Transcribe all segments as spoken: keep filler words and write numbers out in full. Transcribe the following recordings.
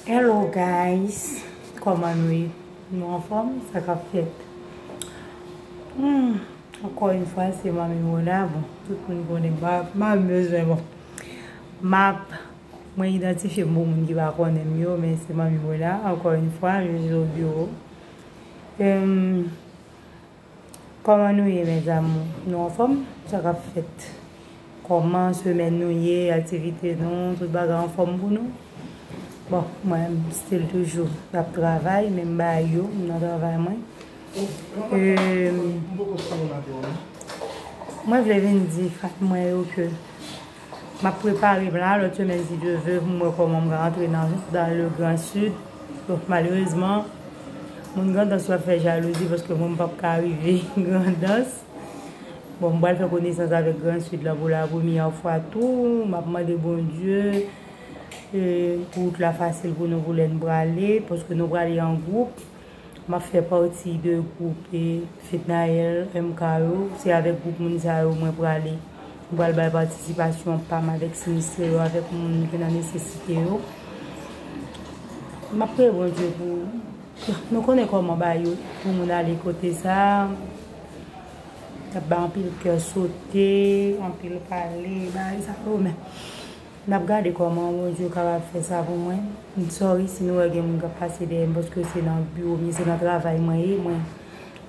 Hello guys, kòman nou ye? Nou anfòm? Sa k ap fèt? Hmm, ankò yon fwa, se Manmi Mona. Bon, tout moun konnen m pa, m pa bezwen, bon. M ap, mwen idantifye m pou moun ki pa konnen m yo, men se Manmi Mona, ankò yon fwa, je suis au bureau. Em, Kòman nou ye, mes amours? Nou anfòm? Sa k ap fèt? Kòman semèn nou ye? Aktivite nou? Tout bagay anfòm pou nou? Bon, mwen, m still toujou ap travay, menm bagay yo, m nan travay mwen. Em, mwen vle vin di fan mwen yo ke M ap prepare m la, lòt semèn, si Dye ve, pou m wè kòman m ka antre nan, dans le Grand Sud. Bon, malerezman, moun Grandans yo ap fè jalouzi paske mwen, m p ap ka rive Grandans. Bon, m pral fè konesans avèk Grand Sud la pou la premyè fwa tou. M ap mande Bondye, e, pou wout la fasil pou nou, pou lè n prale, paske nou prale an gwoup. M ap fè pati de gwoup, e, Fednaelle, M K yo. Se avèk gwoup moun sa yo mwen prale. M pral bay patisipasyon pa m avèk sinistre yo, avèk moun ki nan nesesite yo. M ap priye Bondye pou nou konnen kòman bagay yo, pou moun ale kote sa. Y ap bay anpil kè sote, anpil pale, bagay sa yo, men N ap gade kòman Bondye kapab fè sa pou mwen. M sorry si nou wè gen moun k ap pase dèyè m, paske se nan biwo m ye, se nan travay mwen ye. Mwen,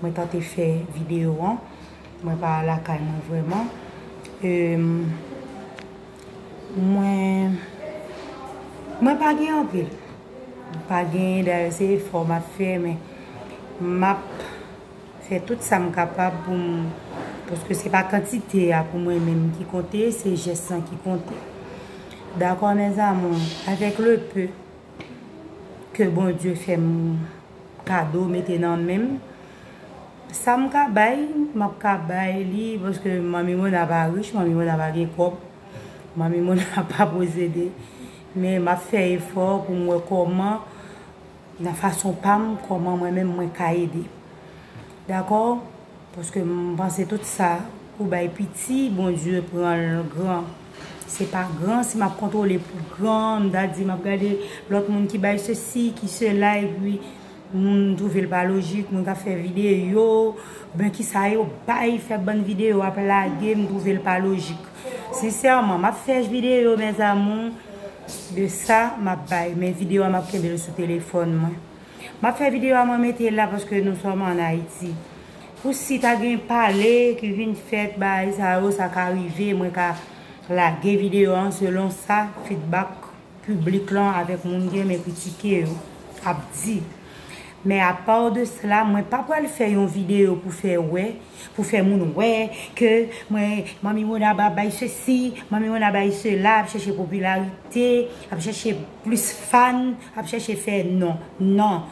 mwen tante fè videyo an. Mwen pa lakay mwen vrèman. Em, mwen, mwen pa gen anpil. Mwen pa gen, dayè se efò m ap fè, men m ap fè tout sa m kapab pou m, paske se pa kantite a pou mwen menm ki konte, se jès lan ki konte. Dakò, mes amours, avec le peu ke Bondye fè m kado, mete nan men m, sa m ka bay, m ap ka bay li, paske Manmi Mona pa rich, Manmi Mona pa gen kòb, Manmi Mona pa posede. Men m ap fè efò pou m wè kòman nan fason pa m, kòman mwen menm mwen ka ede. Dakò? Paske m panse tout sa, ou bay piti, Bondye pran l gran. Se pa gran, si m ap kontwole pou gran, m ta di m ap gade lòt moun ki bay sesi, ki sela, epi moun twouve l pa lojik, moun k ap fè videyo, ben ki sa yo bay, fè bann videyo ap lage, m twouve l pa lojik. Sensèman, m ap fè videyo, mes amours, de sa m ap bay, men videyo a m ap kenbe l sou telefòn mwen. M ap fè videyo a mwen mete la paske nous sommes en Haïti. Pou si ta gen pale ki vin fèt, bagay sa yo, sa ka rive, mwen ka lage videyo an selon sa, feedback piblik lan avèk moun ki renmen kritike yo ap di. Men apa de sela, mwen pa pral fè yon videyo pou fè wè, pou fè moun wè ke mwen, Manmi Mona ap bay sesi, Manmi Mona bay sela, ap chèche popilarite, ap chèche plis fan, ap chèche fè non. Non.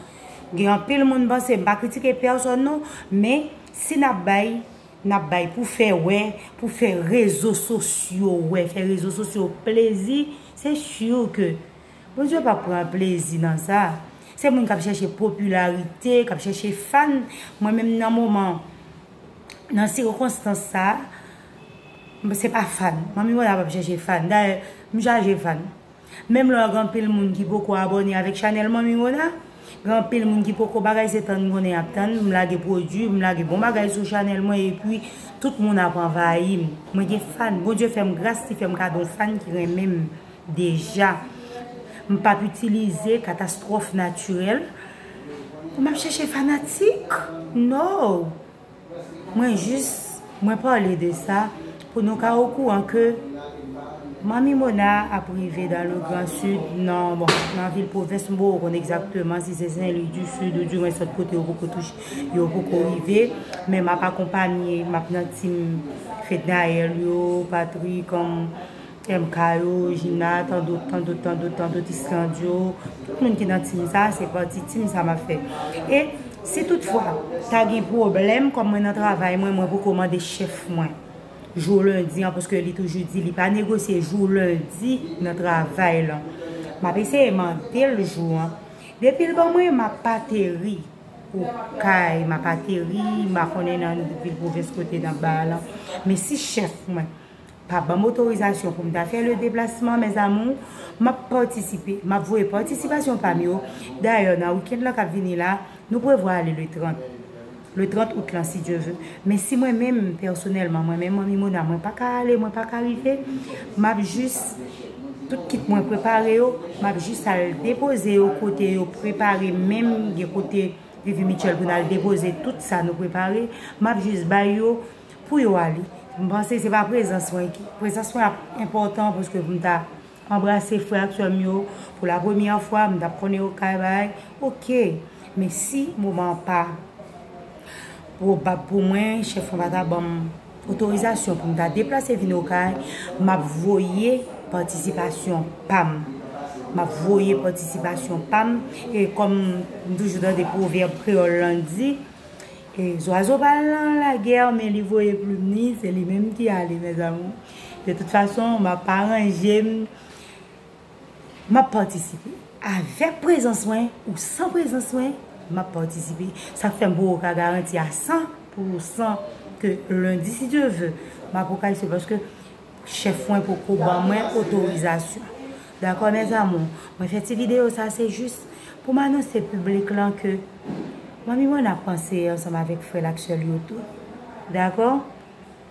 Gen anpil moun panse, m pa kritike pèsòn non, men si n ap bay, n ap bay pou fè wè, pou fè rezo sosyo wè, fè rezo sosyo plezi, se si ke Bondye p ap pran plezi nan sa. Se moun k ap chèche popilarite, k ap chèche fan. Mwen menm nan moman, nan sikonstans sa, m se pa fan. Manmi Mona p ap chèche fan. Dayè, m chaje fan. Menm lè gen anpil moun ki poko abòne avèk chanèl Manmi Mona, gen anpil moun ki poko bagay se tann konnen y ap tann, m lage pwodui, m lage bon bagay sou chanèl mwen, epi tout moun ap anvayi m. Mwen gen fan, Bondye fè m gras, li fè m kado yon fan ki renmen m deja. M p ap itilize katastwòf natirèl pou m ap chèche fanatik. No! Mwen jis, mwen pale de sa pou nou ka okouran ke Manmi Mona ap rive dans le Grand Sud, nan, bon, nan vil pwovens, m poko konn egzakteman si se Saint-Louis du Sud ou dimwen sòt kote yo poko touche, yo poko rive, men m ap akonpanye, m ap nan tim Fednaelle yo, Patrick, M K yo, Gina, tandot, tandot, tandot, tandot, Iskandyo, tout moun ki nan tim sa, se pati tim sa m ap fè. E si toutfwa ta gen pwoblèm, kòm mwen nan travay mwen, mwen poko mande chèf mwen jou lendi an, paske li toujou di li pa negosye jou lendi nan travay lan. M ap eseye mande l jou an. Depi l ban mwen, m ap ateri Okay, m ap ateri, m pa konnen nan vil pwovens kote n ap bay lan. Men si chèf mwen pa ban m otorizasyon pou m ta fè le deplasman, mes amours, m ap patisipe. M ap voye patisipasyon pa m yo. Dayè, nan wikenn lan k ap vini la, nou prevwa ale le trant. Le trant out lan, si Dye ve. Men si mwen menm, pèsonèlman, mwen menm, Manmi Mona, mwen pa ka ale, mwen pa ka rive, m ap jis, tout kit mwen prepare yo, m ap jis al depoze yo kote yo prepare menm, gen kote Vivi Mitchell pou n al depoze tout sa nou prepare, m ap jis bay yo pou yo ale. M panse se pa prezans mwen ki, prezans mwen ap enpòtan paske pou m ta anbrase frè ak sè m yo pou la premyè fwa, m t ap konnen yo kay bay. Oke, men si moman an pa pwobab pou mwen, chèf mwen pa ta ban m otorizasyon pou m ta deplase vin Okay, m ap voye patisipasyon pa m. M ap voye patisipasyon pa m. E kòm m toujou tande pwovèb kreyòl lan di, e zwazo pa al nan lagè, men li voye plim li, se li menm ki ale, mes amours. De tout fason, m ap aranje m, m ap patisipe. Avèk prezans mwen ou san prezans mwen, m ap patisipe. Sa k fè m poko ka garanti a san pou san ke lendi, si Dye ve, m ap Okay, se paske chèf mwen poko ban mwen otorizasyon. Dakò, mes amours? Mwen fè ti videyo sa, se jis pou m anonse piblik lan ke Manmi Mona ap panse ansanm avèk frè l ak sè l yo tou. Dakò?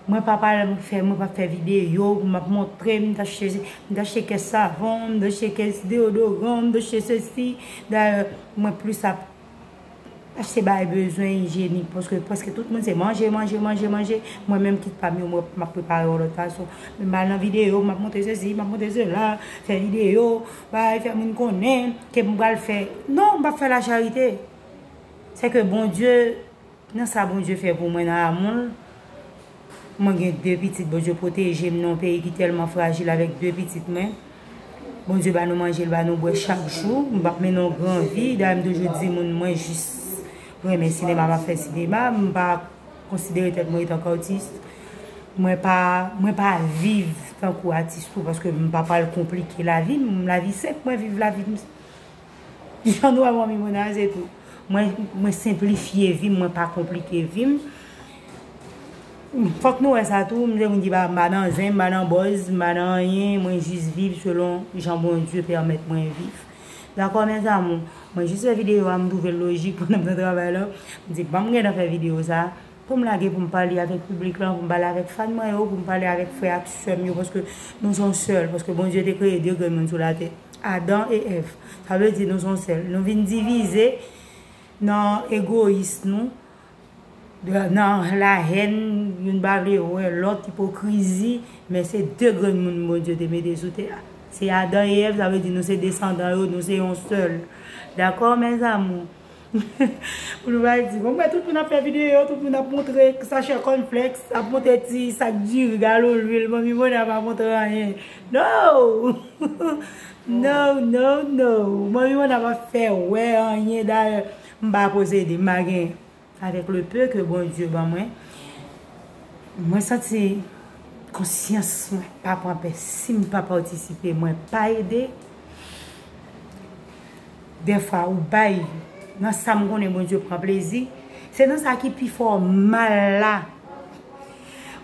Mwen pa pral fè, mwen p ap fè videyo pou m ap montre m t achte, m t achte kès savon, m t achte kès deyodoran, m t achte sesi. Dayè, mwen plis ap achte bagay bezwen ijyenik, paske prèske tout moun se manje, manje, manje, manje. Mwen menm kit pa m yo, mwen m ap prepare yon lòt fason. Men m al nan videyo, m ap montre sesi, m ap montre sela, fè videyo, bay, fè moun konnen ke m pral fè. Non, m p ap fè lacharite. Se ke Bondye, nan sa Bondye fè pou mwen nan amou l, mwen gen de pitit, Bondye pwoteje m nan yon peyi ki tèlman frajil avèk de pitit mwen. Bondye ba nou manje, l ba nou bwè chak jou. M p ap mennen yon gran vi. Dayè, m toujou di moun, mwen jis renmen sinema, m ap fè sinema. M pa konsidere tèt mwen etan ke atis. Mwen pa, mwen pa viv tankou atis tou, paske m pa pral konplike lavi m. Lavi senp, mwen viv lavi m jan nou wè Manmi Mona, se tou. Mwen, mwen senplifye vi m, mwen pa konplike vi m. Fòk nou wè sa tou, m se moun ki pa, m pa nan zen, m pa nan buzz, m pa nan anyen, mwen jis viv selon jan Bondye pèmèt mwen viv. Dakò, mes amours? Mwen jis fè videyo a, m twouve l lojik pandan m nan travay la. M di, ban m gentan fè videyo sa, pou m lage, pou m pale avèk piblik lan, pou m pale avèk fan mwen yo, pou m pale avèk frè ak sè m yo, paske nou se yon sèl, paske Bondye te kreye de grenn moun sou latè, Adan e Èv. Sa vle di nou se yon sèl. Nou vin divize nan egoyis nou, de, nan lahèn, youn pa vle wè lòt, ipokrizi, men se de grenn moun Bondye te mete sou tè a. Se Adan e Èv, sa vle di nou se desandan yo, nou se yon sèl. Dakò, mes amours? Pou nou pa di, bon, mwen, tout moun ap fè videyo, tout moun ap montre sachè kònflèks, ap montre ti sak diri, galon lwil, Manmi Mona pa montre anyen. No! No, no, no. Manmi Mona pa fè wè anyen, dayè, m pa posede, m pa gen. Avèk le peu ke Bondye ban mwen, mwen santi konsyans mwen pa pran pè. Si m pa patisipe, mwen pa ede. Dèfwa, ou bay nan sa m konnen Bondye pran plezi. Se nan sa ki pi fè w mal la.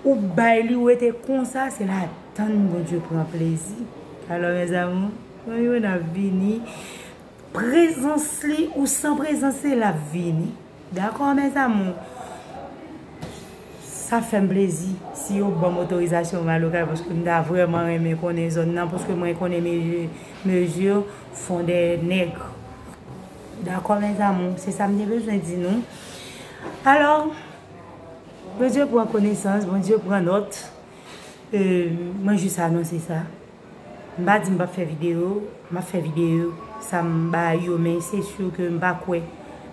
Ou bay li, ou rete konsa, se ladan l Bondye pran plezi. Alò, mes amours, Manmi Mona ap vini. Prezans li ou san prezans li, l ap vini. Dakò, mes amours? Sa fè m plezi si yo ban m otorizasyon m al Okay, paske m ta vrèman renmen konnen zòn nan, paske mwen konnen mezi, mezi fon dè nèg. Dakò, mes amours? Se sa m te bezwen di nou. Alò, Bondye pran konesans, Bondye pran nòt. E, mwen jis anonse sa. M pa di m p ap fè videyo, m ap fè videyo. Sa m bay yo, men se si ke m pa kwè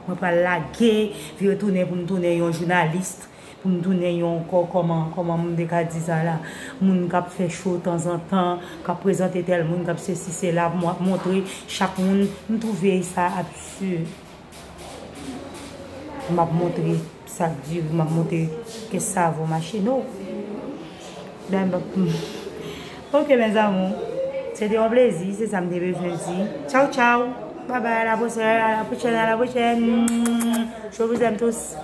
mwen pral lage, vire tounen pou m tounen yon jounalis, pou m tounen yon kò-, kòman, kòman m te ka di sa la, moun k ap fè cho tanzantan, k ap prezante tèl moun, k ap sesi, sela, m ap montre chak moun, m twouve sa absird. M ap montre sak diri, m ap montre kès savon mache, no. Dayè m p ap, ok, mes amours. Se te yon plezi, se sa m te bezwen di. Tchaw, tchaw. Bye bye, à la prochaine, à la prochaine, à la prochaine. Je vous aime tous.